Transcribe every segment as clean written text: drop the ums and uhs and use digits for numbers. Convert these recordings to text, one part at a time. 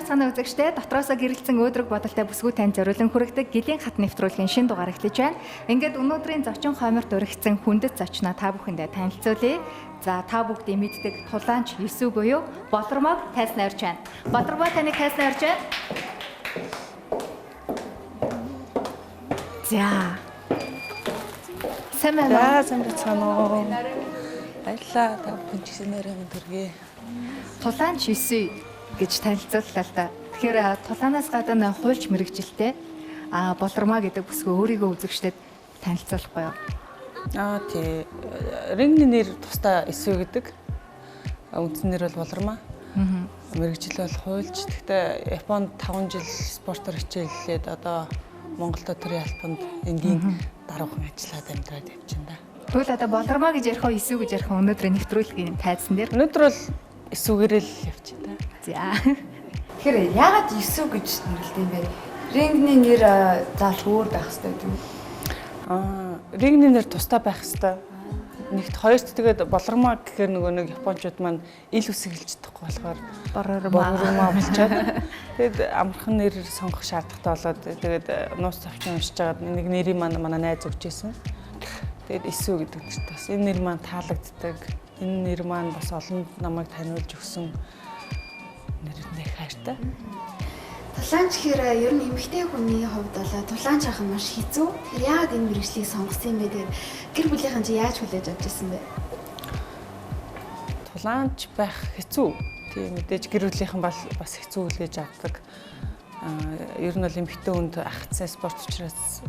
байцгаана үзэгчдээ дотроосоо гэрэлтсэн өөдрөг бодолтой бүсгүй тань зориулан хүргэдэг Гэлийн хат нэвтрүүлгийн шинэ дугаар эхлэж байна. Ингээд өнөөдрийн зочин хойморт өргөцсөн хүндэт зочноо та бүхэндээ танилцуулъя. За та бүгдийн мэддэг тулаанч Есү буюу Болормог тайзнаа орж байна. Болормог таныг тайзнаа орж байна. За. Сайн байна уу? За сайн байцгаана уу. Баярлалаа. Та бүхэн ч гэсэн нэрээ төргий. Тулаанч Есү гэж танилцууллаа л да. Тэгэхээр тулаанаас гадна хуульч мэрэгжилтэй Болормоо гэдэг бүсгүй өөрийгөө үзэгчдэд танилцуулахгүй юу? Аа тий. Рингний нэр тусдаа Есү гэдэг. Үндсэн нэр бол Болормоо. Мэрэгжил бол хуульч. Гэхдээ Японд 5 жил спортоор хичээллээд одоо Монголд төрийн албанд энгийн даруухан ажиллаад амьдраад явж байна да. Тэгвэл одоо Болормоо гэж ярих уу, Есү гэж ярих уу өнөөдрийн нэвтрүүлгийн тайзан дээр? Өнөөдөр бол Есүгээрээ л явж байна. За. Тэгэхээр яагаад Есү гэж нэрлэдэг юм бэ? Рингний нэр заавал өөр байх хэрэгтэй гэдэг юм. Рингний нэр тусдаа байх хэрэгтэй. Нэгт хоёрт тэгээд Болормоо гэхээр нөгөө нэг японочууд маань ил үсэг хэлж чадахгүй болохоор Борормоо. Борормоо болчоод тэгээд амархан нэр сонгох шаардлагатай болоод тэгээд нууц товчон уншиж байгаад нэг нэрийг маань манай найз өгч ирсэн. Тэгээд Есү гэдэг нэртэй бас энэ нэр маань таалагддаг. Энэ нэр маань бас олон намайг таниулж өгсөн нэрэндээ их хайртай. Тулаанч гэхээр ер нь эмэгтэй хүний хувьд бол тулаанч авах нь маш хэцүү. Тэгэхээр яагаад энэ мэргэжлийг сонгосон юм бэ? Тэгээд гэр бүлийнхэн чи яаж хүлээж авч ирсэн бэ? Тулаанч байх хэцүү. Тийм мэдээж гэр бүлийнхэн бас хэцүү хүлээж авдаг. Ер нь бол эмэгтэй хүнд ахцсан спорт учраас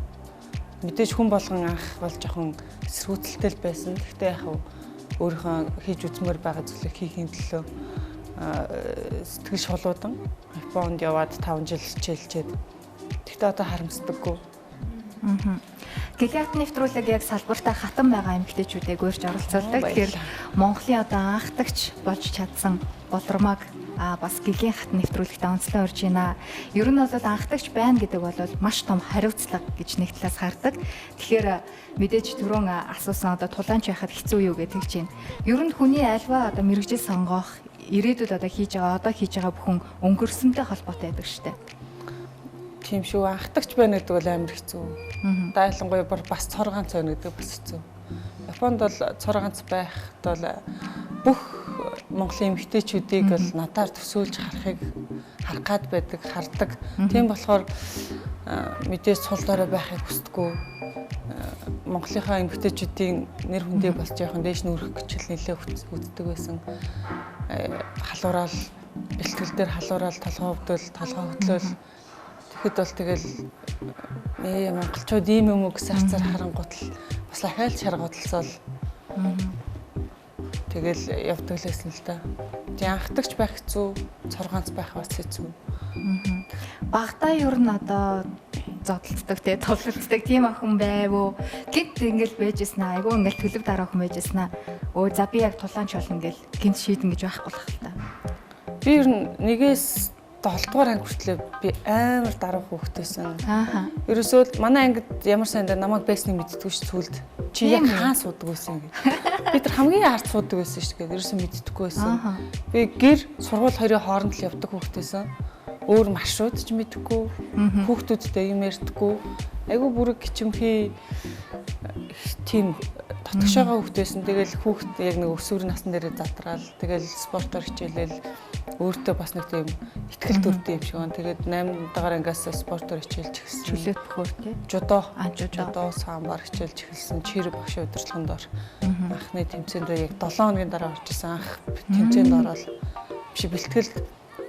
мэдээж хүн болгон анх бол жоохон эсэргүүцэлтэй л байсан. Гэхдээ яг өөрийнхөө хийж үзмээр байгаа зүйлийг хийхин төлөө сэтгэл шулуудан Японд яваад 5 жил хичээлчээд тэгтээ одоо харамсдаггүй. Гэлийн хат нэвтрүүлэг яг салбартаа хатан байгаа эмэгтэйчүүдийг урьж оролцуулдаг. Тэгэхээр Монголын одоо анхдагч болж чадсан Болормоог бас Гэлийн хат нэвтрүүлэгтээ онцлон урьж байна. Ер нь бол анхдагч байна гэдэг бол маш том хариуцлага гэж нэг талаас хардаг. Тэгэхээр мэдээж түрүүн асуусан одоо тулаанч байхад хэцүү юу гэдэг чинь. Ер нь хүний альва одоо мэргэжил сонгох ирээдүйд одоо хийж байгаа бүхэн өнгөрсөнтэй холбоотой байдаг шүү дээ. Тийм шүү. Анхдагч байна гэдэг бол амар хэцүү. Дайлангуяа бас цор ганц байна гэдэг бас хэцүү. Японд бол цор ганц байхад бол бүх Монголын эмэгтэйчүүдийг бол надаар төсөөлж харах гад байдаг, хардаг. Тийм болохоор мэдээж сул дорой байхыг хүсдэггүй. Монголынхаа эмэгтэйчүүдийн нэр хүндийг бас жоохон дээш нүрэх гэж нэлээ үздэг байсан. Халуураал бэлтгэл дээр халуураал толгой өвдөл, толгой хөдлөөл. Тэгэхэд бол тэгэл монголчууд ийм юм уу гэсэн харцаар харангуут л бас ахаал шаргуудлсаал тэгэл явдаг л байсан л да. Тийм анхдагч байх хэцүү, цор ганц байх бас хэцүү. Багадаа ер нь одоо зодтолцдог те тулалддаг тийм охин байв уу? Гинт ингээл байжсэн аа. Айгуу ингээл төлөв дараа охин байжсэн аа. Өө за би яг тулаанч болно гэл гинт шийдэн гэж байхгүй л хэл та. Би ер нь 1-ээс 7 дугаар анги хүртлээр би амар даруй хүүхдээсэн. Ааха. Ерөөсөө л манай ангид ямар сайн дээр намайг байсныг мэддэггүй ш сүлд. Чи яг хаан суудаг байсан гэж. Би тэр хамгийн ард суудаг байсан ш гэдэг. Ерөөсөө мэддэггүй байсан. Би гэр сургууль хоёрын хооронд л явдаг хүүхдээсэн. Өөр маршрут ч мэдэхгүй, хүүхдүүдтэй юм ярьдаггүй. Айгүй бүрэг гिचмхий тийм дотгошоогоо хүүхдээсэн. Тэгэл хүүхд яг нэг өсвөр насн дээрээ задраал. Тэгэл спортоор хичээлэл өөртөө бас нэг тийм ихтгэл төрдөг юм шиг байна. Тэгээд 8 дугаар ангиас спортоор хичээлж эхэлсэн. Чөлөөт бөхөр тий. Жудо. Жудо самбар хичээлж эхэлсэн. Чир багш удирдлаганд ор. Анхны тэмцээнд яг 7 хоногийн дараа орж исэн. Анх тэмцээнд ороод биш бэлтгэл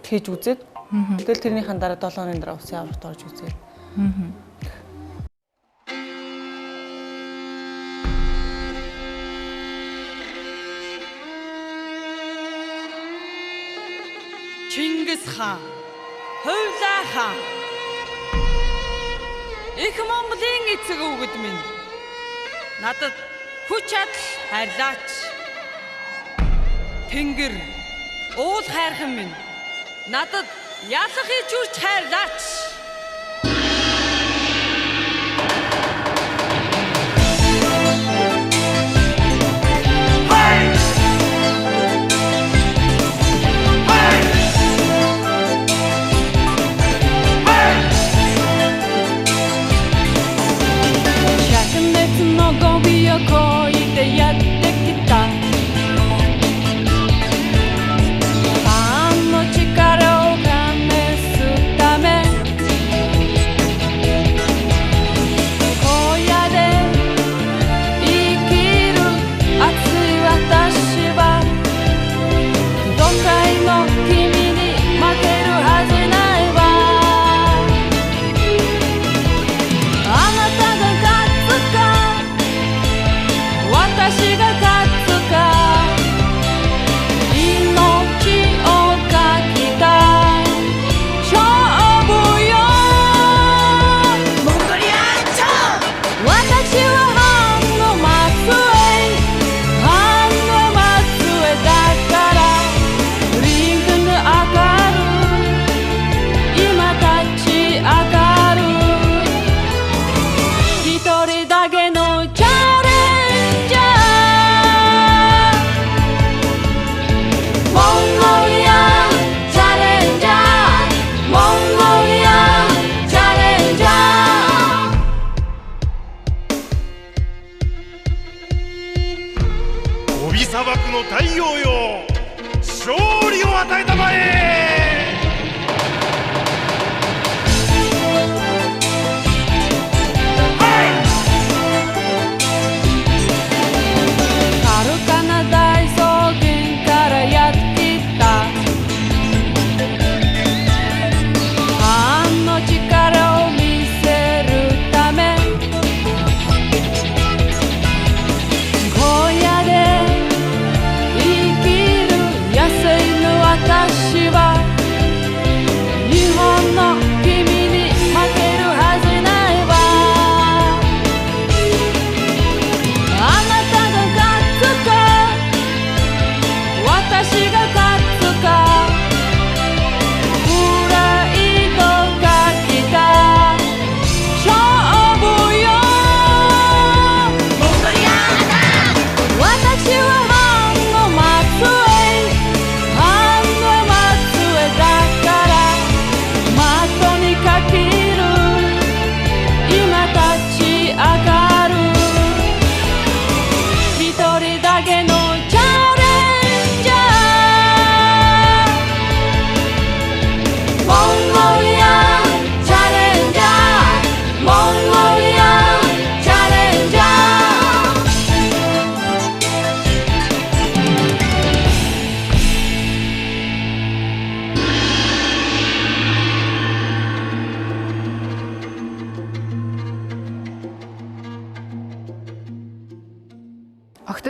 хийж үзээд тэгэл тэрнийхэн дараа 7 хоногийн дараа усын аврагт орж үзээд. Чингис хаан, Хувлаа хаан. Их Монголын эцэг өвгөд минь. Надад хүч чадал хайрлаач. Тэнгэр, уул хайрхан минь. Надад ялах ичүүрч хайрлаач.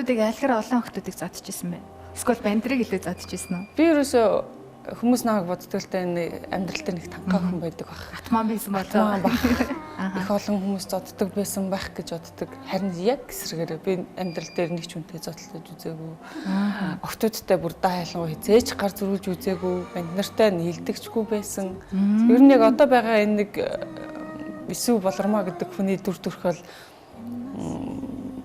Охтуудыг айлхаар олон охтуудыг зодчихсэн бэ? Эсвэл бандрыг илүү зодчихсэн үү? Би ерөөсөө хүмүүс намайг боддог л та энэ амьдрал дээр нэг танхаа хүн байдаг байх. Атман байсан болоо. Их олон хүмүүс зоддог байсан байх гэж боддог. Харин яг эсрэгээрээ би амьдрал дээр нэг ч хүнтэй зодтолтож үзээгүй. Охтуудтай бүр даа ялангуяа хизээч гар зөрүүлж үзээгүй. Банд нартай нийлдэгчгүй байсан. Ер нь яг одоо байгаа энэ нэг Исүү Болормоо гэдэг хүний дүр төрх бол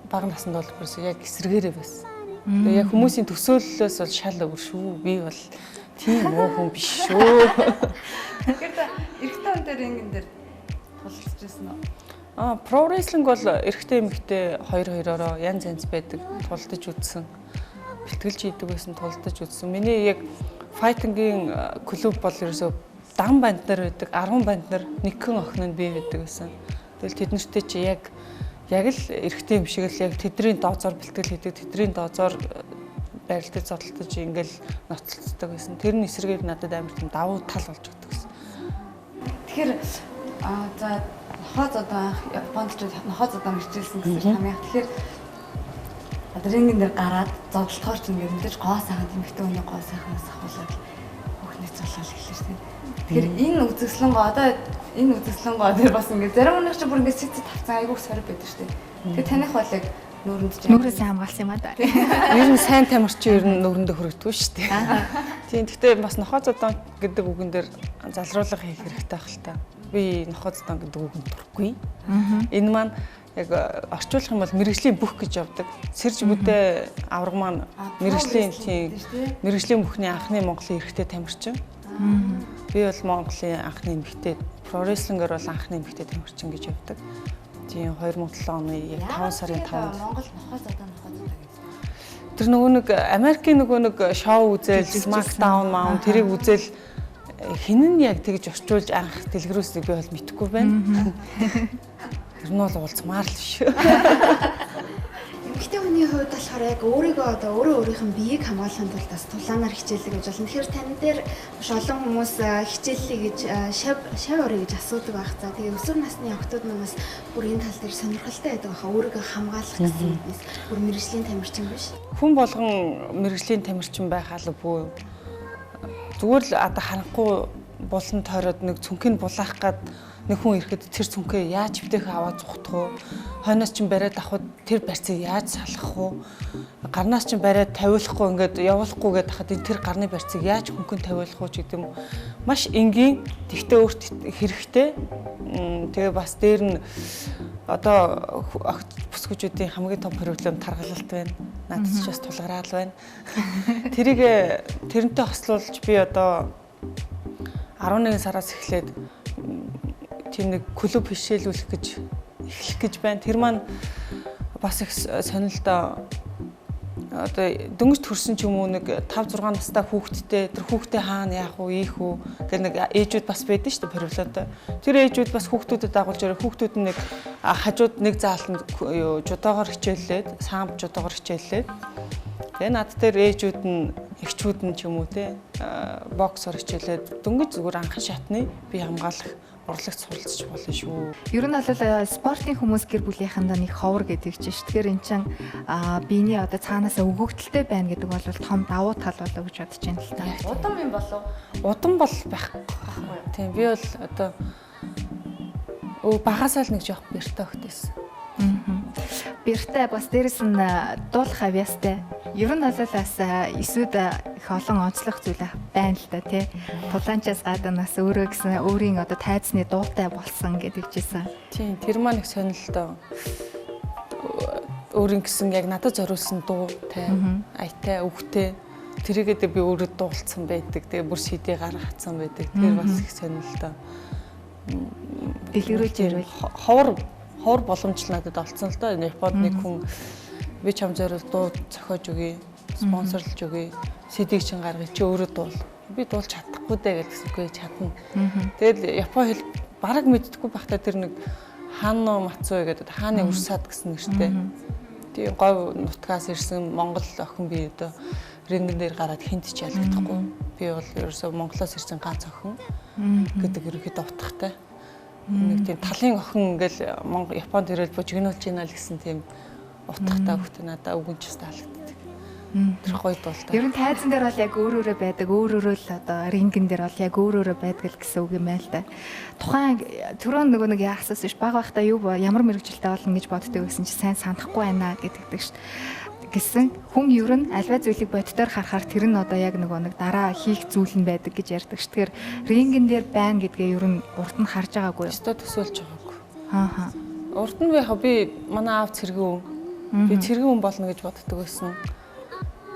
бага наснд бол бүрс яг эсрэгээрээ байсан. Тэгээ яг хүмүүсийн төсөөллөөс бол шал өөр шүү. Би бол тийм муу хүн биш шүү. Тэгэхээр та эрэгтэй хүн дээр ингэн дээр тулалдаж байсан уу? Про рестлинг бол эрэгтэй эмэгтэй хоёр хоёроороо янз янз байдаг. Тулалдаж үзсэн. Бэлтгэлж хийдэг байсан, тулалдаж үзсэн. Миний яг файтингийн клуб бол ерөөсөө дан банд нар байдаг, 10 банд нар нэгхэн охин нь би байдаг байсан. Тэгэл тэд нартэй чи яг л эрэгтэй юм шиг л яг тэдний дооцоор бэлтгэл хийдэг, тэдний дооцоор байралтыг зодтолтож ингээл ноцолцдог байсан. Тэр нь эсрэгээр надад амар тийм давуу тал болж өгдөг гэсэн. Тэгэхээр за нохоо зодоо анх Японд ч нохоо зодоо мэрчилсэн гэсэн хамгийн. Тэгэхээр одоо рингэн дээр гараад зодтолтохоор ч ингээд мэдээж гоо сайхан тэмхтэй хүний гоо сайханаас ахуулаад хүүхний цулал эхэлсэн шүү дээ. Тэгэхээр энэ үзэсгэлэн гоо одоо энэ үзэсгэлэн гоо дээр бас ингээд зарим хүнийх чинь бүр ингээд сэт тавцан айгүйх сорив байдаг шүү дээ. Тэгэхээр таних бол яг нүүрэнд чинь нүүрээ сайн хамгаалсан юм аа да. Ер нь сайн тамир чи ер нь нүүрэндээ хүрэгдэггүй шүү дээ. Тийм, гэхдээ бас нохоо зодон гэдэг үгэн дээр залруулга хийх хэрэгтэй байх л та. Би нохоо зодон гэдэг үгэнд дургүй. Энэ маань яг орчуулах юм бол мэрэгжлийн бүх гэж явдаг. Сэрж бүдэ авраг маань мэрэгжлийн тийм мэрэгжлийн бүхний анхны Монголын эрэгтэй тамирчин. Би бол Монголын анхны эмэгтэй про рестлингээр бол анхны эмэгтэй тамирчин гэж явдаг. Тийм 2007 оны яг 5 сарын 5-нд Монгол нохоо зодоо нохоо зодоо гэж. Тэр нөгөө нэг Америкийн нөгөө нэг шоу үзэл SmackDown маун тэрийг үзэл хэн нь яг тэгж орчуулж анх дэлгэрүүлснийг би бол мэдэхгүй байна. Тэр нь бол уулзмаар л биш. Эмэгтэй хүний хувьд болохоор яг өөрийгөө одоо өөрөө өөрийнх нь биеийг хамгаалахын тулд бас тулаанаар хичээлдэг гэж болно. Тэгэхээр тань дээр маш олон хүмүүс хичээллээ гэж шав орё гэж асуудаг байх. За тэгээ өсвөр насны охтууд маань бас бүр энэ тал дээр сонирхолтой байдаг байхаа. Өөрийгөө хамгаалах гэсэн үгнээс бүр мэрэгжлийн тамирчин биш. Хүн болгон мэрэгжлийн тамирчин байх албагүй. Зүгээр л одоо харанхуй булан тойроод нэг цүнхийг булаах гад нэг хүн ирэхэд тэр цүнхээ яаж бтэйхээ аваад зугтах вэ? Хойноос чинь бариад авахд тэр барьцыг яаж салгах вэ? Гарнаас чинь бариад тавиулахгүй ингээд явуулахгүй гэдэг хахад энэ тэр гарны барьцыг яаж хөнгөн тавиулах вэ гэдэг юм. Маш энгийн, тэгтээ өөрт хэрэгтэй. Тэгээ бас дээр нь одоо бүсгүүчүүдийн хамгийн том проблем таргалалт байна. Надад ч бас тулгараал байна. Тэрийг тэрнтэй хослуулж би одоо 11 сараас эхлээд тийм нэг клуб хишээлүүлэх гэж эхлэх гэж байна. Тэр маань бас их сонирхолтой. Одоо дөнгөж төрсэн ч юм уу нэг 5 6 настай хүүхэдтэй тэр хүүхдээ хаана яах вэ, ийх үү гэх нэг ээжүүд бас байдаг шүү дээ проблемтой. Тэр ээжүүд бас хүүхдүүдэд дагуулж ирээ. Хүүхдүүд нь нэг хажууд нэг заалтанд жудоогоор хичээллээд, самб жудоогоор хичээллээд. Тэгээ над дээр ээжүүд нь эгчүүд нь ч юм уу те боксоор хичээлээд дөнгөж зүгээр анхан шатны бие хамгаалах урлагт суралцж болно шүү. Ер нь бол спортын хүмүүс гэр бүлийнхэндээ нэг ховор гэдэг чинь ш. Тэгэхээр эн чинь биений одоо цаанаасаа өгөгдөлтэй байна гэдэг бол том давуу тал болоо гэж бодож байна л та. Удам юм болов? Удам бол байхгүй. Тийм би бол одоо багасаа л нэг жоох бэртэй огт байсан. Бэртэй бас дээрэс нь дуулах авьяастай. Ер нь бол бас эсүүд их олон онцлог зүйл байна л да тий. Тулаанчаас гадна бас өөрөө гэсэн өөрийн одоо тайзны дуутай болсон гэдэг чийсэн. Тийм тэр маань их сонирхолтой. Өөрийн гэсэн яг надад зориулсан дуутай, аятай, үгтэй тэрийгээ би өөрөө дуулсан байдаг. Тэгээ бүр CD гаргацсан байдаг. Тэр бас их сонирхолтой. Дэлгэрүүлж ярил. Ховор боломж надад олцсон л доо. Японд нэг хүн би чам зориул дуу зохиож өгье, спонсорлж өгье, CD-г чинь гаргая, чи өөрөө дуул. Би дуулж чадахгүй дээ гэсэн үгүй чадна. Тэгэл Япон хэл бараг мэддэггүй байхдаа тэр нэг Хано Мацуэ гэдэг хааны үрсад гэсэн нэртэй. Тийм говь нутгаас ирсэн монгол охин би одоо рингэн дээр гараад хинт ч ялагдахгүй. Би бол ерөөсөө Монголоос ирсэн ганц охин гэдэг ерөнхийдөө утгатай. Нэг тийм талын охин ингээл Монгол Японд ирэл божигнуулж ийна л гэсэн тийм Утгатай өгтөө надаа үгэн ч таалагддаг. Тэр гоё дуулдаг. Ер нь тайзан дээр бол яг өөр өөрө байдаг, өөр өөрөө л одоо рингэн дээр бол яг өөр өөрөө байдаг л гэсэн үг юм байна л да. Тухайн түрүүн нөгөө нэг яасаас биш баг байхдаа юу ямар мэрэгжилтэй болно гэж боддог гэсэн чи сайн санахгүй байна гэдэгдэг шүү дээ гэсэн хүн ер нь альва зүйлийг боддоор харахаар тэр нь одоо яг нөгөө нэг дараа хийх зүйл нь байдаг гэж ярьдаг ш. Тэгэхээр рингэн дээр байна гэдгээ ер нь урд нь харж байгаагүй юу? Өстой төсөөлж байгаагүй. Аа. Урд нь яг би манай аав цэргэн хүн. Би цэргэн хүн болно гэж боддог байсан.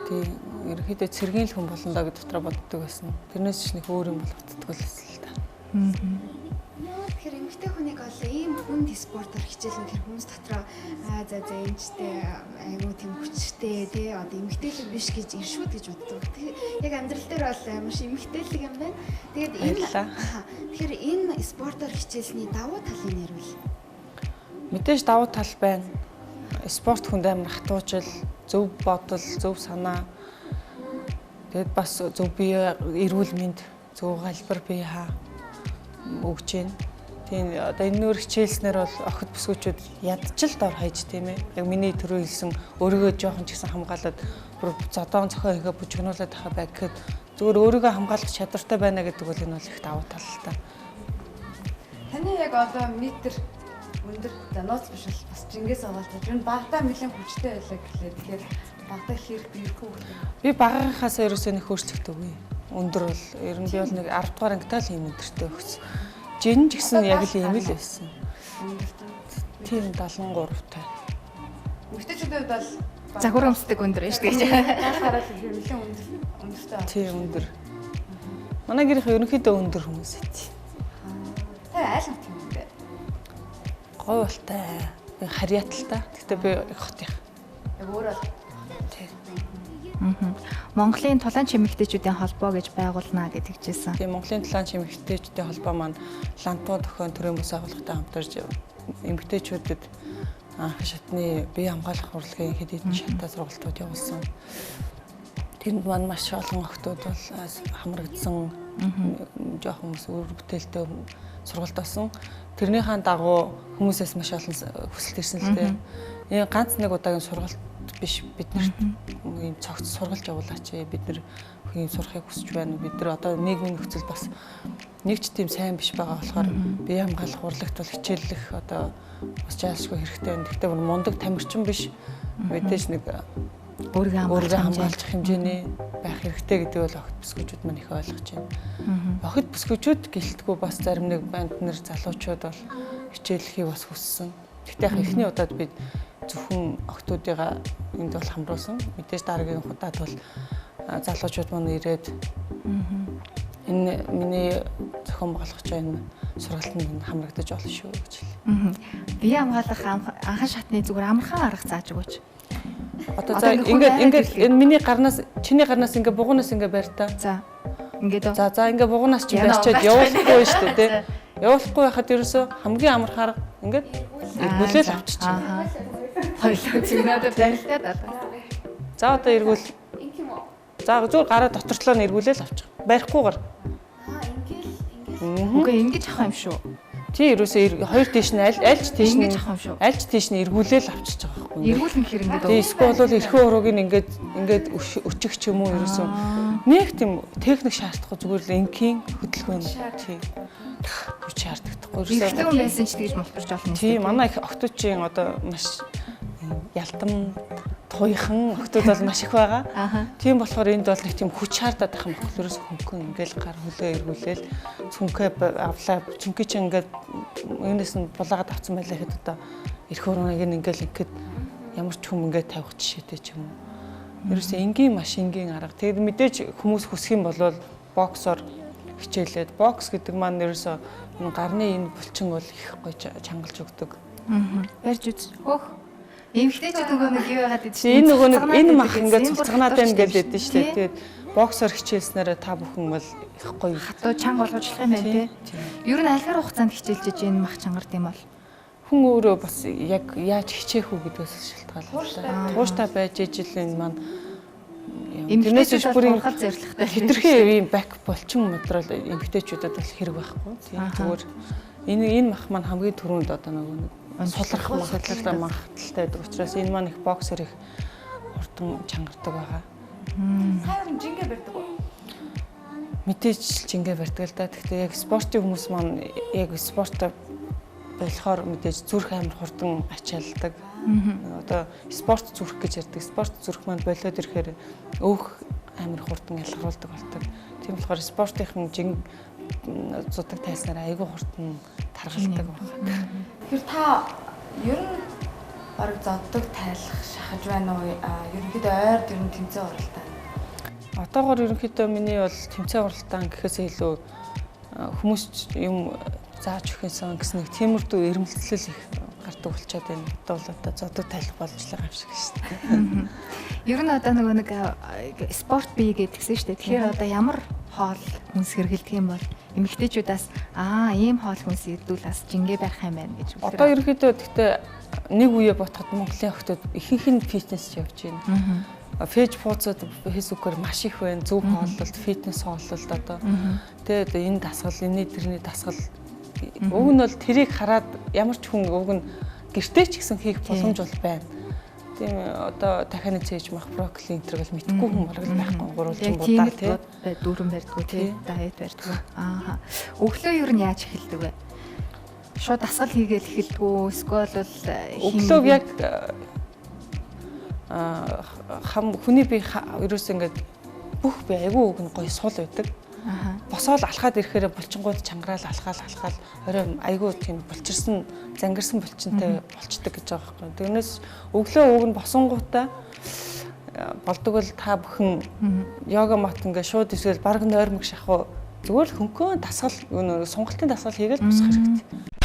Тийм, ерөнхийдөө цэргийн л хүн болно доо гэж дотроо боддог байсан. Тэрнээс ч нэг өөр юм бол боддгоо л байсан л та. Тэгэхээр эмэгтэй хүнийг бол ийм хүнд спортоор хичээлнэ гэхэр хүмүүс дотроо аа за за эмчтэй айгуу тийм хүчтэй тий одоо эмэгтэйлэг биш гэж иршүүд гэж боддог. Тэгэхээр яг амьдрал дээр бол маш эмэгтэйлэг юм байна. Тэгээд энэ тэгэхээр энэ спортоор хичээлний давуу талыг ярил. Мэдээж давуу тал байна. Спорт хүнд амар хатуужил, зөв бодол, зөв санаа. Тэгээд бас зөв бие, эрүүл мэнд, зөв галбар бие хаа өгч байна. Тийм, одоо энэ нөр хичээлснээр бол охид бүсгүүчүүд ядчил дор хаяж тийм ээ. Яг миний түрүү хэлсэн өөрийгөө жоохон ч гэсэн хамгаалаад бүр зодоон цохоо хийгээ бүжигнуулаад тахаа байг гэхэд зүгээр өөрийгөө хамгаалах чадвартай байна гэдэг бол энэ бол их давуу тал л та. Таны яг одоо метр өндөр за нууц биш бол бас жингээс овоолт. Тэр нь багадаа нэлээд хүчтэй байлаа гэлээ. Тэгэхээр багадаа хэр биерхүү хөлөө. Би багийнхаасаа ерөөсөө нэг хөөрчлөгдөв. Өндөр бол ер нь би бол нэг 10 дугаар ангитай л ийм өндөртэй өгсөн. Жин ч гэсэн яг л ийм л байсан. Тийм 73 тай. Эмэгтэйчүүдийн хувьд бол загвар өмсдөг өндөр шүү дээ. Хараад нэлээд өндөр өндөртэй. Тийм өндөр. Манай гэрийнх ерөнхийдөө өндөр хүмүүс эт. Та айл хот юм бэ? Гой болтай. Би харьяаталтай. Гэхдээ би их хотынх. Яг өөрөө. Тийм. Монголын тулаан чимэгтэйчүүдийн холбоо гэж байгуулнаа гэж хэлжсэн. Тийм, Монголын тулаан чимэгтэйчүүдийн холбоо маань Лантуу тохион төрийн бүс агуулгатай хамтарч эмэгтэйчүүдэд анх шатны бие хамгаалах урлагийн хэд хэдэн шаттай сургалтууд явуулсан. Тэнд маань маш олон охтууд бол хамрагдсан, жоохон хүмүүс үр бүтээлтэй сургалт болсон. Тэрнийхээ дагуу хүмүүсээс маш олон хүсэлт ирсэн л дээ. Энэ ганц нэг удаагийн сургалт биш, бид нарт ийм цогц сургалт явуулаач, бид нар ийм сурахыг хүсэж байна. Бид нар одоо нийгмийн нөхцөл бас нэг ч тийм сайн биш байгаа болохоор бие хамгаалах урлагт бол хичээллэх одоо бас жаалшгүй хэрэгтэй байна. Гэхдээ мундаг тамирчин биш, мэдээж нэг өөрийгөө хамгаалах хэмжээний байх хэрэгтэй гэдэг бол охид бүсгүүчүүд маань их ойлгож байна. Охид бүсгүүчүүд гэлтгүй бас зарим нэг банд нар залуучууд бол хичээллэхийг бас хүссэн. Гэхдээ яг эхний удаад бид зөвхөн охтуудыгаа энд бол хамруулсан. Мэдээж дараагийн удаад бол залуучууд маань ирээд энэ миний зохион байгуулах энэ сургалтанд хамрагдаж болно шүү гэж хэлээ. Бие хамгаалах анхан шатны зүгээр амархан арга зааж өгөөч. Одоо за ингээд энэ миний гарнаас чиний гарнаас ингээд бугуунаас ингээд байр та. За ингээд за за ингээд бугуунаас чи барьчаад явуулахгүй шүү дээ тий. Явуулахгүй байхад ерөөсөө хамгийн амархан арга ингээд эргүүлэл авчиж. Хоёлоо зэгнадад барилтаад одоо. За одоо эргүүл. За зүгээр гараа дотортлоо нь эргүүлэл авчих. Барихгүйгээр. Аа ингээл ингээл. Үгүй ингэж авах юм шүү. Тий ерөөсөө хоёр тийш нь аль альч тийш нь ингэж авах юм шүү. Альч тийш нь эргүүлэл авчиж байгаа байхгүй. Эргүүлэн хэр ингэж. Тий эсвэл бол эрхэн урууг нь ингээд ингээд өчих ч юм уу ерөөсөө нэг тийм техник шаардахгүй зүгээр л энгийн хөдөлгөөн. Тий. Хүч шаарддаггүй. Эрэгтэй хүн байсан ч тэгж мултарч олно. Тий манай их октоочийн одоо маш ялтам туяхан охтууд бол маш их байгаа. Тийм болохоор энд бол нэг тийм хүч шаардаад байх юм баггүй. Ерөөс хөнгөн ингээл гар хөлөө эргүүлээл цүнхээ авлаа. Цүнхий чинь ингээд юунаас нь булаагаад авсан байлаа гэхэд одоо эрх өрөөнийг ингээл ингээд ямар ч хүм ингээд тавих жишээтэй ч юм уу. Ерөөсөө энгийн маш энгийн арга. Тэгээд мэдээж хүмүүс хүсэх юм бол боксоор хичээлээд бокс гэдэг маань ерөөсөө энэ гарны энэ булчин бол их гоё чангалж өгдөг. Барьж үз. Хөөх. Эмэгтэйчүүд нөгөө нэг юу яагаад гэдэг чинь энэ нөгөө нэг энэ мах ингээд цуцганаад байна гэж байдэн шүү дээ. Тэгээд боксоор хичээлснээрээ та бүхэн бол их гоё хатуу чанга болгож болох юм байна тий. Ер нь альгаар хугацаанд хичээлжиж энэ мах чангард юм бол хүн өөрөө бас яг яаж хичээх үү гэдгээс шалтгаална. Тууштай байж ижил энэ маань тэрнээс биш бүрийн зоригтой. Хитрхи ийм бак болчин материал эмэгтэйчүүдэд бол хэрэг байхгүй. Тийм зүгээр энэ мах маань хамгийн түрүүнд одоо нөгөө нэг Сулрах магадлалтай байдаг учраас энэ маань их боксер их хурдан чангардаг байгаа. Сайн жингээ барьдаг уу? Мэдээж жингээ барьдаг л да. Гэхдээ яг спортын хүмүүс маань яг спортоо болохоор мэдээж зүрх амар хурдан ачаалдаг. Одоо спорт зүрх гэж ярьдаг. Спорт зүрх маань болиод ирэхээр өөх амар хурдан ялгаруулдаг болдог. Тийм болохоор спортынхан жин зудаг тайснаар айгүй хурдан таргалдаг байна. Тэгэхээр та ер нь бараг зоддог тайлах шахаж байна уу? Ерөнхийдөө ойрд ер нь тэмцээн уралдаан. Одоогоор ерөнхийдөө миний бол тэмцээн уралдаан гэхээсээ илүү хүмүүс юм зааж өгөхөөсөн гэсэн нэг тиймэрдүү эрмэлзэл их гардаг болчиход байна. Одоо бол одоо зодог тайлах болж л байгаа юм шиг шүү дээ. Ер нь одоо нөгөө нэг спорт бие гэдгсэн шүү дээ. Тэгэхээр одоо ямар хоол хүнс хэрэглэдэг юм бол эмэгтэйчүүдээс ийм хоол хүнс идвэл бас жингээ барих юм байна гэж. Одоо ерөнхийдөө гэхдээ нэг үе ботход Монголын охтууд ихэнх нь фитнес явж байна. Фэйж пууцууд фэйсбүүкээр маш их байна. Зөв хооллолт, фитнес хооллолт одоо тэгээд энэ дасгал, энэний тэрний дасгал уг нь бол тэрийг хараад ямар ч хүн уг нь гэртээ ч гэсэн хийх боломж бол байна. Тийм одоо дахианы цээж мах брокколи энэ төр бол мэдхгүй хүн бараг л байхгүй гурвалжин будаа тий дүүрэн барьдгүй тий дайет барьдгүй. Аа. Өглөө ер нь яаж эхэлдэг вэ? Шууд дасгал хийгээл эхэлдэг үү? Эсвэл бол өглөөг яг хам хүний бие ерөөсөө ингээд бүх бие айгүй үг нь гоё сул байдаг. Босоол алхаад ирэхээр булчингууд чангараал алхаал орой айгүй тийм булчирсан зангирсан булчинтай болчдөг гэж байгаа байхгүй. Тэрнээс өглөө уг нь босонгуудаа болдог бол та бүхэн йога мат ингээд шууд эсвэл бараг нойрмог шахуу зүгээр л хөнгөн дасгал сунгалтын дасгал хийгээл босох хэрэгтэй.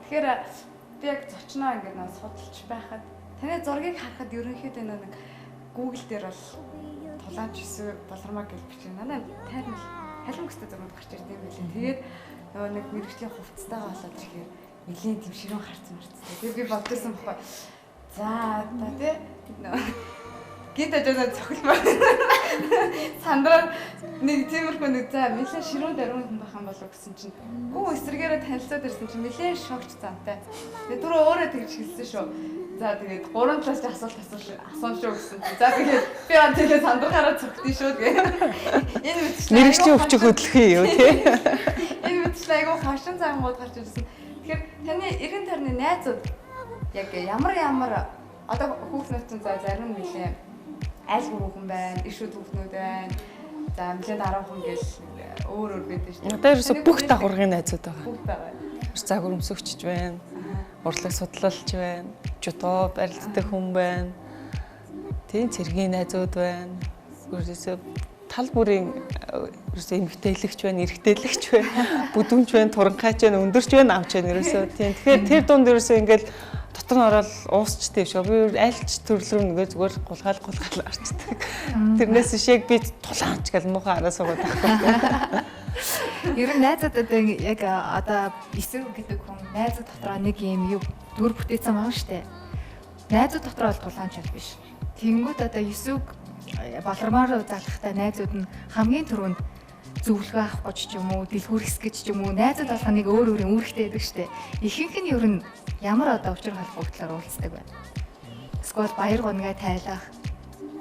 Тэгэхээр би яг зочноо ингээд нөө судалж байхад таны зургийг харахад ерөнхийдөө нэг Google дээр бол тулаанч эсвэл болормоо гэж бичсэн. Манай тайрн халим гэстэй зургууд гарч ирд юм билээ. Тэгээд нөгөө нэг мэрэгжлийн хувцастайгаа болоод ирэхээр нэлийн тийм ширүүн харцсан марцсан. Тэгээд би бодсон байхгүй. За одоо тий гинт ажиглаа цохилмаар сандраа нэг тиймэрхүү нэг за нэлээд ширүүн даруй хүн байх юм болов гэсэн чинь гүү эсрэгээрээ танилцаад ирсэн чинь нэлээд шогч зантай. Тэгээ түрүү өөрөө тэгж хэлсэн шүү. За тэгээд гурван талаас ч асуулт асуун шүү гэсэн чинь за тэгээд би аа тэгээд сандрахаараа цогтын шүү гэ. Энэ мэтчлээ мэрэгчлийн өвчөг хөдлөх юм юу тий. Энэ мэтчлээ айгүй хошин зангууд гарч ирсэн. Тэгэхээр таны эргэн тойрны найзууд яг ямар одоо хүүхнүүд чинь за зарим нь нэлээд айлгүй хүүхэн байна, ишүүд хүүхнүүд байна. За нэлээд 10 хүн гэл өөр өөр байдаг шүү дээ. Одоо ерөөсө бүх дагаврын найзууд байгаа. Бүгд байгаа. Загвар өмсөгчж байна. Урлаг судлалч байна. Жудо барилддаг хүн байна. Тийм цэргийн найзууд байна. Ерөөсө тал бүрийн ерөөсө эмэгтэйлэгч байна, эрэгтэйлэгч байна, бүдүүнч байна, туранхайч байна, өндөрч байна, амч байна ерөөсө. Тийм. Тэгэхээр тэр дунд ерөөсө ингээл дотор нь ороод уусчтэй юм шиг. Би альч төрөл рүү нэгэ зүгээр гулгаал арчдаг. Тэрнээс биш яг би тулаанч гэл муухай араа суугаад байхгүй. Ер нь найзууд одоо яг одоо эсрэг гэдэг хүн найзууд дотроо нэг юм юу дүр бүтээсэн байгаа шүү дээ. Найзууд дотроо бол тулаанч бол биш. Тэнгүүд одоо эсвэг болормоор залхахтай найзууд нь хамгийн түрүүнд зөвлөгөө авах гэж ч юм уу, дэлгүүр хэсэх гэж ч юм уу, найзууд болох нэг өөр өөрийн үүрэгтэй байдаг штэ. Ихэнх нь ер нь ямар одоо учир холбогдлоор уулздаг байна. Эсвэл баяр гонгаа тайлах,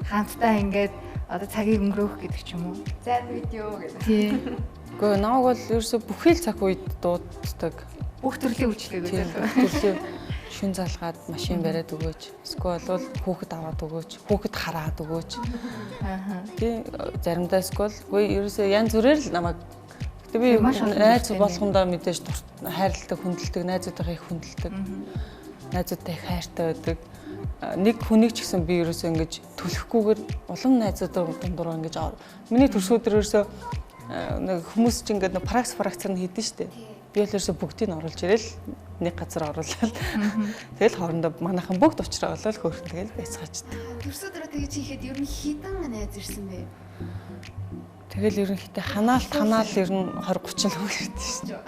хамтдаа ингээд одоо цагийг өнгөрөөх гэдэг ч юм уу. Зайд видео гэдэг. Тийм. Гэхдээ намайг бол ерөөсө бүхий л цаг үед дууддаг. Бүх төрлийн үйлчлэгийг үзүүлдэг. Төрлийн шүн залгаад машин бариад өгөөч. Эсвэл бол хүүхэд аваад өгөөч, хүүхэд хараад өгөөч. Аа. Тий, заримдаа эсвэл үгүй ерөөсөө янз бүрээр л намайг. Гэтэ би найз болгондоо мэдээж хайрладаг, хүндэлдэг, найзуудаа их хүндэлдэг. Найзуудтай их хайртай байдаг. Нэг хүнийг ч гэсэн би ерөөсөө ингэж түлхгүйгээр улам найзуудаа дундуур ингэж миний төрсгүүдэр ерөөсөө нэг хүмүүс ч ингээд пракс праксаар нь хийдэн штэ. Би бол ерөөсө бүгдийг оруулж ирэл нэг газар оруулаад тэгэл хоорондоо манайхан бүгд уучраа болол хөөрхөн тэгэл байцгаачдаг. Төрсө өдрөө тэгж хийхэд ер нь хідэн найз ирсэн бэ? Тэгэл ерөнхийдөө ханаал ер нь 20 30 л хүн ирдэг шүү дээ.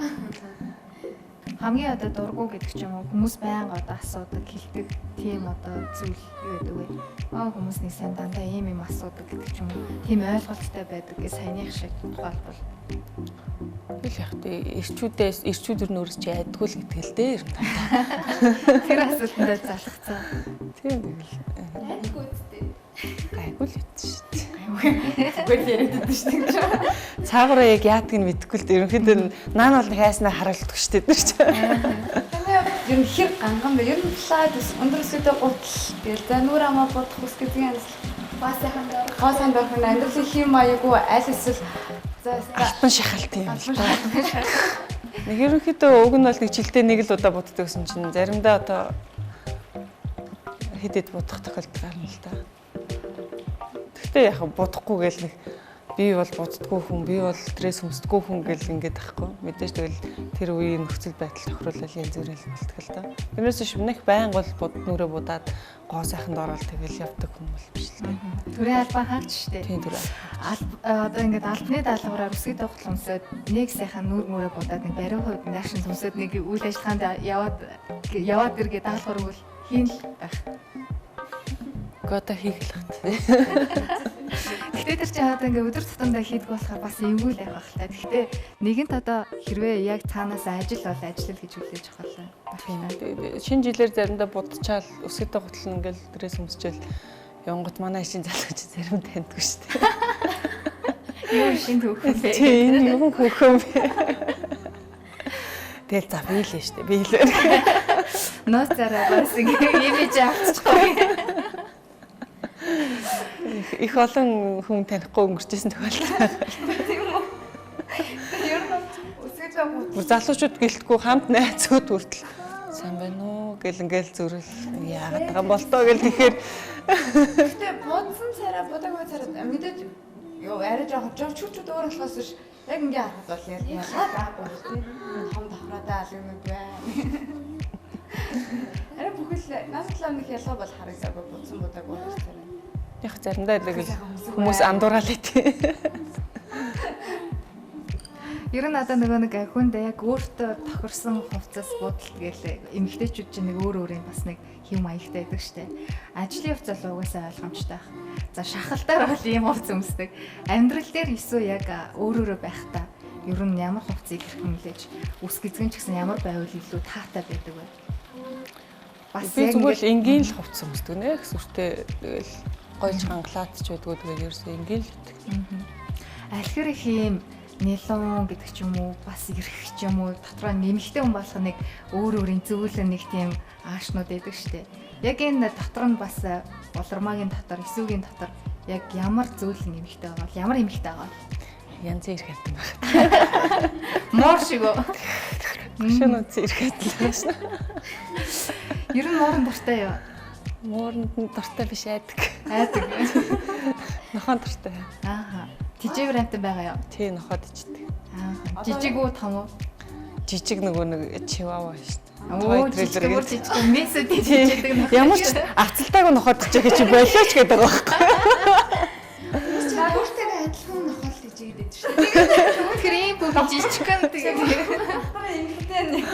Хамгийн одоо дургу гэдэг ч юм уу хүмүүс байнга одоо асуудаг, хэлдэг тийм одоо зүйл юу гэдэг вэ? Аа хүмүүс нэг сайн дандаа ийм юм асуудаг гэдэг ч юм уу. Тийм ойлголттой байдаг гэж саяных шиг тухайлбал. Тэгэл яг тий эрчүүдээс эрчүүд ер нь өөрөөс чи айдгүй л гэдэг л дээ ер нь. Тэр асуултанд залхацсан. Тийм тэгэл. Айдгүй үстэй. Гайгүй л байт шүү дээ. Зүгээр л яриад байдаг шүү дээ. Цаагаараа яг яадаг нь мэдэхгүй л дээ. Ерөнхийдөө наан бол хайснаа харуулдаг шүү дээ тэр чинь. Таны ер нь хэр ганган бэ? Ер нь плаад өндөр өсөдөө гутал тэгэл за нүр амаа бодох ус гэдгийн янз. Гоо сайхан дорох. Гоо сайхан дорох нь амьдралын хэм маягүй аль эсвэл за албан шахалт юм л та. Нэг ерөнхийдөө уг нь бол нэг жилдээ нэг л удаа буддаг гэсэн чинь заримдаа одоо хэд хэд будах тохиолдол гарна л та. Гэхдээ яг будахгүй гээл нэг би бол буддгүй хүн, би бол стресс өмсдөггүй хүн гэл ингээд тахгүй. Мэдээж тэгэл тэр үеийн нөхцөл байдал тохируулал янз бүрэл болтгол л та. Тэрнээс биш нэг байнга бол буд нүрээ будаад гоо сайханд ороод тэгэл явдаг хүн бол биш л дээ. Төрийн албан хаагч шүү дээ. Тийм төрийн. Одоо ингээд албаны даалгавраар өсгий дугтал өмсөөд нэг сайхан нүр мүрээ будаад нэг бариу хувьд наашин өмсөөд нэг үйл ажиллагаанд яваад иргээ даалгавар бол хийн л байх. Гота хийх л хат. Гэтэ тэр чинь одоо ингээ өдөр тутамдаа хийдэг болохоор бас эвгүй л явах та. Гэтэ нэгэнт одоо хэрвээ яг цаанаас ажил бол ажиллал гэж хүлээж авах л байна. Шинэ жилээр заримдаа будчаал өсгөдөө гутал ингээл дресс өмсчээл явангот манай шин залууч зарим таньдгүй шүү дээ. Юу шин түүхэн бэ? Тийм энэ юу хүүхэн бэ? Тэгэл за би л шүү дээ. Би л. Нууц зараа бас ингээ имиж авчихгүй. Их олон хүн танихгүй өнгөрчсэн тохиолдол. Тийм үү? Ер нь өсгөж байгаа. Залуучууд гэлтгүй хамт найзууд хүртэл сайн байна уу гэл ингээл зүрэл яагаад байгаа юм бол тоо гэл тэгэхээр Гэтэ будсан царай будаагүй царай мэдээж ёо арай жоохон чүчүүд өөр болохоос биш яг ингээ харахад бол ялгаа байхгүй шүү дээ. Том давхраатай ал юм байна. Арай бүхэл надад л нэг ялгаа бол харагдаагүй будсан будаагүй царай. Яг заримдаа л хүмүүс андуурал тий. Ер нь одоо нөгөө нэг хүнд яг өөртөө тохирсон хувцас будалт гээл эмэгтэйчүүд чинь нэг өөр өөрийн бас нэг хэм маягтай байдаг штэ. Ажлын хувцас бол угаасаа ойлгомжтой байх. За шахалтаар бол ийм хувцас өмсдөг. Амьдрал дээр эсвэл яг өөр өөрөө байхдаа ер нь ямар хувцсыг хэрхэн хүлээж үс гизгэн ч гэсэн ямар байвал илүү таатай байдаг вэ? Бас яг зүгээр л энгийн л хувцас өмсдөг нэ. Сүртэй тэгэл гойлж хангалаад ч байдгүй тэгэл ерөөсөө энгийн л гэдэг. Алхэр их юм нэлон гэдэг ч юм уу бас эрх ч юм уу дотроо нэмэгтэй хүн болох нэг өөр өөрийн зөвлөн нэг тийм аашнууд байдаг штэ. Яг энэ дотор нь бас болормагийн дотор, эсүүгийн дотор яг ямар зөвлөн нэмэгтэй байгаа бол ямар эмэгтэй байгаа бол янзын эрх амтан байна. Муур шиг үү? Шөнө үз эрх амтан байна. Ер нь муурын дуртай юу? Мууранд нь дуртай биш айдаг. Айдаг. Нохоон дуртай. Ааха. Тижээвэр амтан байгаа юу? Тий, нохоо тиждэг. Аа. Жижиг үү том уу? Жижиг нөгөө нэг чивава шүү дээ. Оо, жижиг бүр жижиг мессеж жижиг нөх. Ямар ч авцалтаагүй нохоо тижээ чи болооч гэдэг байгаа байхгүй. Өөртөө адилхан нохоо л тижээд байдаг шүү дээ. Тэгэхээр ийм бүх жижигхэн тэгээд эмэгтэй нэг.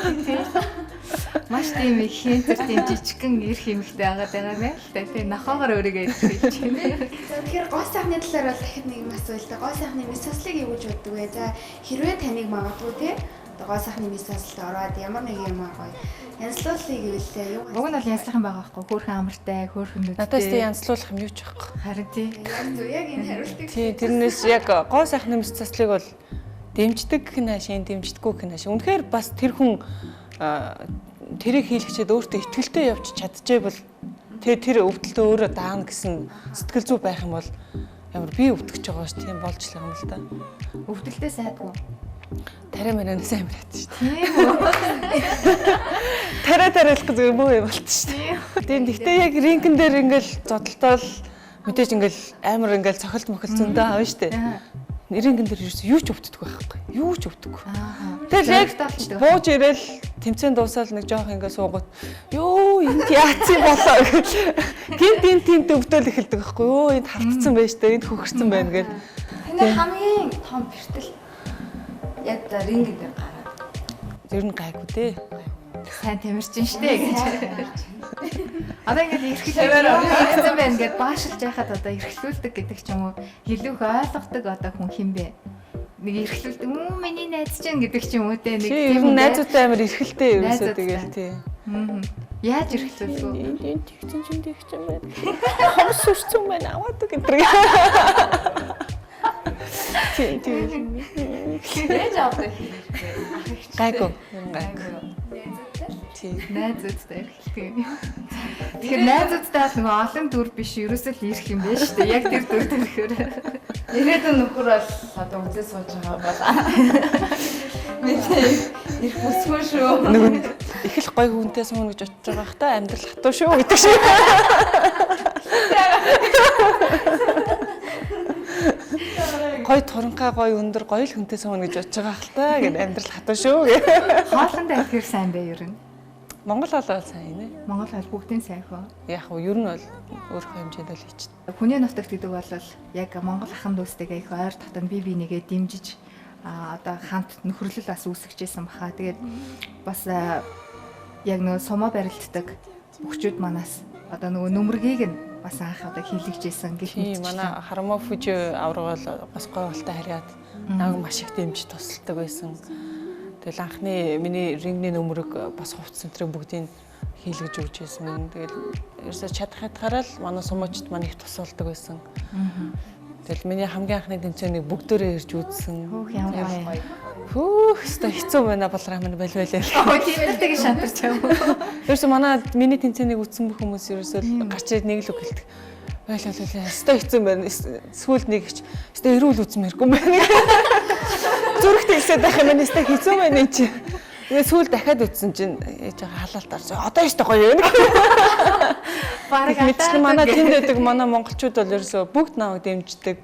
Маш тийм их хэнтэр тийм жижигхэн эрх эмэгтэй агаад байгаа нэ л та. Тийм нохоогоор өөрийгөө илэрхийлж байна. За тэгэхээр гоо сайхны талаар бол дахиад нэг юм асуулт. Гоо сайхны мэс сослыг юу гэж боддог вэ? За хэрвээ таныг магадгүй те одоо гоо сайхны мэс сослолд ороод ямар нэг юм гоё янзлуулъя гэвэл юу? Уг нь бол янзлах юм байгаа байхгүй. Хөөхөн амартай, хөөхөн нүдтэй. Надаас тийм янзлуулах юм юу ч байхгүй. Харин тий. Яг энэ хариултыг. Тий, тэрнээс яг гоо сайхны мэс сослыг бол дэмждэг гэх нь хаашаа, дэмждэггүй гэх нь хаашаа. Үнэхээр бас тэр хүн тэрийг хийлгэчээд өөртөө итгэлтэй явж чадчихвэл тэгээ тэр өвдөлтөө өөрөө даана гэсэн сэтгэл зүй байх юм бол ямар би өвдөх гэж байгаа ш тийм болж л юм л да. Өвдөлтөө сайдгүй. Тариа марианаас амар хат шүү дээ. Тийм үү. Тариа тариалах зүгээр муу юм болт шүү дээ. Тийм гэхдээ яг ринкэн дээр ингээл зодолтоол мэдээж ингээл амар ингээл цохилт мохил зөндөө авна шүү дээ. Рингэн дээр ерөөсөө юу ч өвддөг байхгүй. Юу ч өвдөггүй. Тэгэл яг бууж ирээл тэмцээн дуусаад нэг жоох ингээ суугууд ёо энд яатсан болоо гэж гинт энд тэнт өвдөөл эхэлдэг байхгүй юу энд хавтцсан байж тээ энд хөхөрсөн байна гэл. Таны хамгийн том бэртэл яг рингэн дээр гараад. Ер нь гайгүй дээ. Сайн тамирчин штэ гэж. Одоо ингээд эрхлүүлсэн байна гэд баашилж яхад одоо эрхлүүлдэг гэдэг ч юм уу илүү их ойлгодог одоо хүн хин бэ? Нэг эрхлүүлдэг миний найз чинь гэдэг ч юм уу те нэг тийм найзуудтай амар эрхэлтэй ерөөсөө тэгэл тий. Яаж эрхлүүлэх вэ? Энэ тэгсэн чинь тэгсэн байна. Хомс өрцөн байна аваад гэдэг. Тийм тийм. Яаж авдаг юм бэ? Гайгүй. Гайгүй. Тийм. Найзуудтай эрхэлдэг юм. Тэгэхээр найзуудтай бол нөгөө олон дүр биш ерөөсөө л ирэх юм байна шүү дээ. Яг тэр дүр төрхөөр. Ирээдүйн нөхөр бол одоо үзээ сууж байгаа бол. Мэдээ ирэх бүсгүй шүү. Нөгөө нэг их л гоё хүнтэй сууна гэж бодож байгаа хта амьдрал хатуу шүү гэдэг шиг. Гой туранхай гой өндөр гоё л хүнтэй сууна гэж бодож байгаа хэл та гэд амьдрал хатуу шүү гэ. Хоолондоо ихээр сайн бэ ер нь? Монгол хоол бол сайн нэ. Монгол хоол бүгдийн сайн хөө. Яг уу ер нь бол өөрийнхөө хэмжээнд л хийчихнэ. Хүний нутагт гэдэг бол яг Монгол ахан дүүстэйгээ их ойр дотн бие бинийгээ дэмжиж одоо хамт нөхөрлөл бас үүсгэжсэн баха. Тэгээд бас яг нөгөө сумо барилддаг өгчүүд манаас одоо нөгөө нүмергийг нь бас анх одоо хийлгэжсэн гэх мэт. Манай Харамаа Фужи авраг бол бас гой болтой харьяад намайг маш их дэмжиж тусалдаг байсан. Тэгэл анхны миний рингний нөмрөг бас хувцас центрийн бүгдийг хийлгэж өгч байсан. Тэгэл ерөөсөө чадах хятгаараа л манай сумуучд маань их тусалдаг байсан. Тэгэл миний хамгийн анхны тэмцээнийг бүгдөөрөө ирж үзсэн. Хөөх ямар гоё. Хөөх өстой хэцүү байна болраа минь байл байлаа. Тийм л шантарч юм уу? Ерөөсөө манай миний тэмцээнийг үзсэн бүх хүмүүс ерөөсөө гарч ирээд нэг л үг хэлдэг. Байл байл өстой хэцүү байна. Сүүлд нэг их өстой эрүүл үзмээргүй юм байна. Зүрхтэй хэлсээд байх юм байна. Өстой хэцүү байна энэ чи. Тэгээ сүүл дахиад үтсэн чинь яаж байгаа халаалт орсон. Одоо өстой гоё юм. Бараг мэдсэн манай тэнд байдаг манай монголчууд бол ерөөсөө бүгд намайг дэмждэг.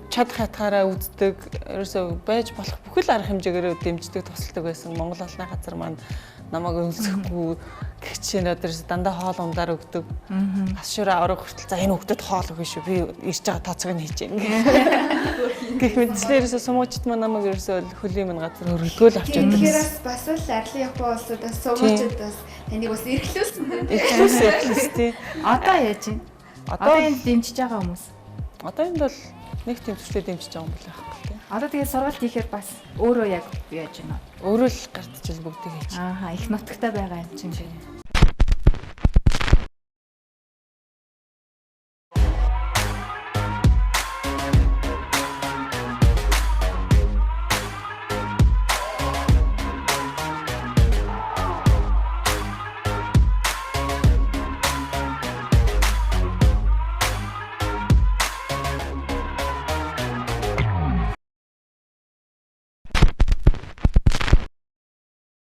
Чадах хятгаараа үздэг. Ерөөсөө байж болох бүхэл арга хэмжээгээр дэмждэг, тусалдаг байсан. Монгол олны газар маань намайг өлсөхгүй гэх чинь одоо дандаа хоол ундаар өгдөг. Бас шүрэ авраг хүртэл за энэ хүүхдэд хоол өгнө шүү. Би ирж байгаа тооцоог нь хийж гэнэ. Гэх мэтчлээ ерөөсөө сумуучд маань намайг ерөөсөө хөлийн минь газар өргөдгөөл авч явдаг. Тэгэхээр бас л Арлын Япон улсуудаас сумуучд бас таныг бас эрхлүүлсэн. Эрхлүүлсэн тий. Одоо яаж юм? Одоо энд дэмжиж байгаа хүмүүс. Одоо энд бол нэг тийм зүрхтэй дэмжиж байгаа юм байна байхгүй тий. Одоо тэгээ сургалт хийхээр бас өөрөө яг яаж юм бэ? Өөрөө л гардчил бүгдийг хийж. Ааха, их нутагтай байгаа юм чинь.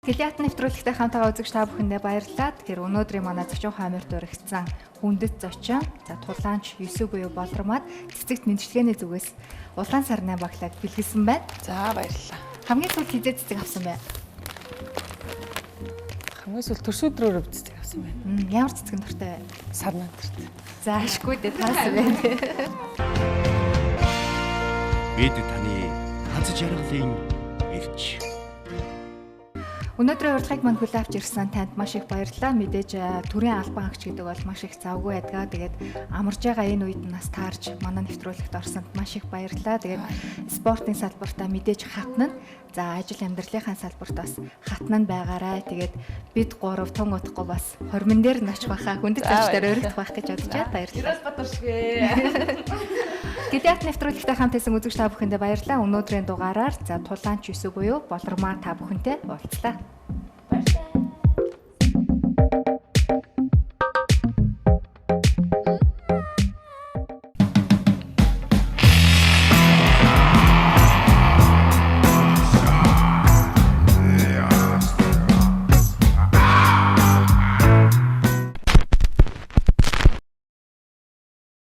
Гэлиат нэвтрүүлэгтэй хамтаа үзэгч та бүхэндээ баярлалаа. Тэгэхээр өнөөдрийн манай зочин хойморт урагцсан хүндэт зочин, за тулаанч Юсү буюу Болормад цэцэгт мэндчилгээний зүгээс улаан сарны баглаад бэлгэлсэн байна. За баярлалаа. Хамгийн сүүлд хизээ цэцэг авсан бэ? Хамгийн сүүлд төрс өдрөөр цэцэг авсан байна. Ямар цэцэг дуртай вэ? Сарнаа дуртай. За ашгүй дээ таас байна. Бид таны аз жаргалын элч. Өнөөдрийн урилгыг мань хүлээн авч ирсэн танд маш их баярлалаа. Мэдээж төрийн албан агч гэдэг бол маш их завгүй байдгаа. Тэгээд амарж байгаа энэ үед нас таарч манай нэвтрүүлэгт орсонд маш их баярлалаа. Тэгээд спортын салбартаа мэдээж хатна. За ажил амьдралынхаа салбарт бас хатна нь байгаарай. Тэгээд бид гурав тун удахгүй бас хормон дээр нь очих байхаа. Хүндэт зочдоор өргөх байх гэж бодож байна. Баярлалаа. Ерөөс Батар шигэ. Гэлиат нэвтрүүлэгтэй хамт байсан үзэгч та бүхэндээ баярлалаа. Өнөөдрийн дугаараар за тулаанч Юсү буюу Болормаа та бүхэнтэй уулзлаа.